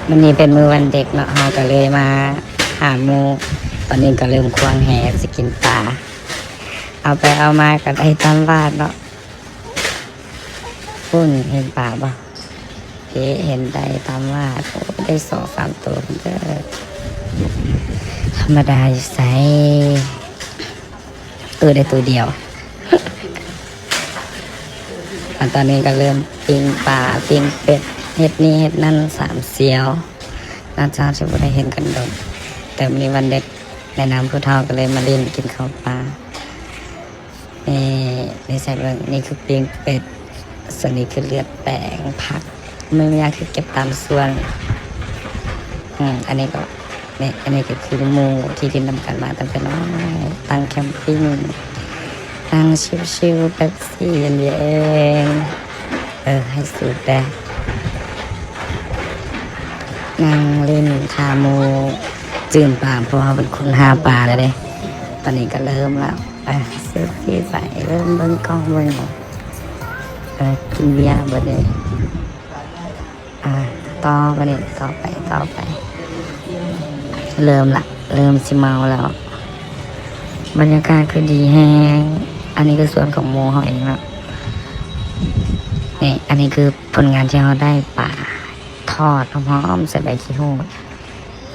ມື້ນີ້ເປັນມື້ວັນເດັກເນາະ ເຮົາກໍເລີຍມາຫາໝູ່. ຕອນນີ້ກໍເລີ່ມຂວ້າງແຫຊິກິນປາ ເອົາໄປເອົາມາກໍໄດ້ຕຳຫວາດເນາະ. ພຸ້ນເຫັນປາບໍ່? ເອ ເຫັນໄດ້ຕຳຫວາດ. ໂອ້ ໄດ້ສອງສາມໂຕພຸ້ນເດີ. ທຳມະດາຢູ່ໃສ? ເອີ ໄດ້ໂຕດຽວ. ອາ ຕອນນີ້ກໍເລີ່ມປີ້ງປາ ປີ້ງເປັດ ເຮັດນີ້ເຮັດນັ້ນ ສາມສ່ຽວ. ນາຈາຈະບໍ່ໄດ້ເຫັນກັນດົນ ແຕ່ມື້ນີ້ວັນເດັກ ໃນນາມຜູ້ເຖົ້າກໍເລີຍມາຫຼິ້ນກິນເຂົ້າປາ. ນີ້ ນີ້ໃສ່ເບິ່ງ ນີ້ຄືປີ້ງເປັດ ສ່ວນນີ້ຄືເລືອດແປງ ຜັກ ແມ່ນຫຍັງຄືເກັບຕາມສວນ. ອືມ ອັນນີ້ກໍ ນີ້ ອັນນີ້ກໍຄືໝູ່ທີ່ຫຼິ້ນນຳກັນມາຕັ້ງແຕ່ນ້ອຍ ຕັ້ງແຄມປິງ ນັ່ງຊິວໆ ເປັບຊີ ເຢັນໆ. ເອີ ໃຫ້ສູດແດ່ ນັ່ງຫຼິ້ນຖ້າໝູ່ຈືນປາ ເພາະວ່າເຮົາເປັນຄົນຫາປາແລ້ວເດ້. ຕອນນີ້ກໍເລີ່ມແລ້ວ ໄປ ເຊລຟີໄປ ເລີ່ມເບິ່ງກ້ອງເບິ່ງ ເອີ ກິນເບຍເບິດເດ້. ອ່າ ຕໍ່ໄປນີ້ ຕໍ່ໄປ ຕໍ່ໄປ ເລີ່ມລະ ເລີ່ມຊິເມົາແລ້ວ. ບັນຍາກາດຄືດີແຮງ. ອັນນີ້ຄືສວນຂອງໝູ່ເຮົາເອງເນາະ. ນີ້ ອັນນີ້ຄືຜົນງານທີ່ເຮົາໄດ້ ປາທອດຫອມໆ ໃສ່ໃບຂີ້ຫູດ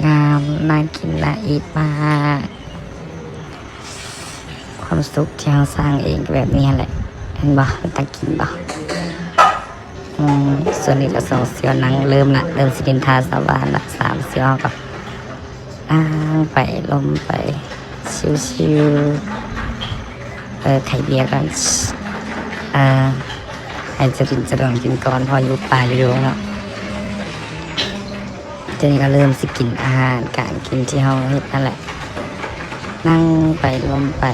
ງາມ ໜ້າກິນ ໜ້າອີດມາກ. ຄວາມສຸກທີ່ເຮົາສ້າງເອງກໍແບບນີ້ຫັ້ນແຫຼະ ເຫັນບໍ່? ເປັນຕາກິນບໍ່? ອືມ ສ່ວນນີ້ກໍສອງສ່ຽວນັ່ງເລີ່ມລະ ເລີ່ມຊິນິນທາຊາວບ້ານລະ. ສາມສ່ຽວກໍນັ່ງໄປ ລົມໄປ ຊິວໆ. ເອີ ໄຂເບຍກ່ອນ ເອີ ໃຫ້ຈະດິນຈະດອນກິນກ່ອນ ເພາະຢູ່ປ່າຢູ່ດົງເນາະ. ເທື່ອນີ້ກໍເລີ່ມຊິກິນອາຫານການກິນທີ່ເຮົາເຮັດນັ້ນແຫຼະ ນັ່ງໄປລົມໄປ.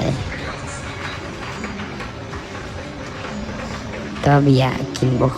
ແຕ່ວ່າເບຍກິນບໍ່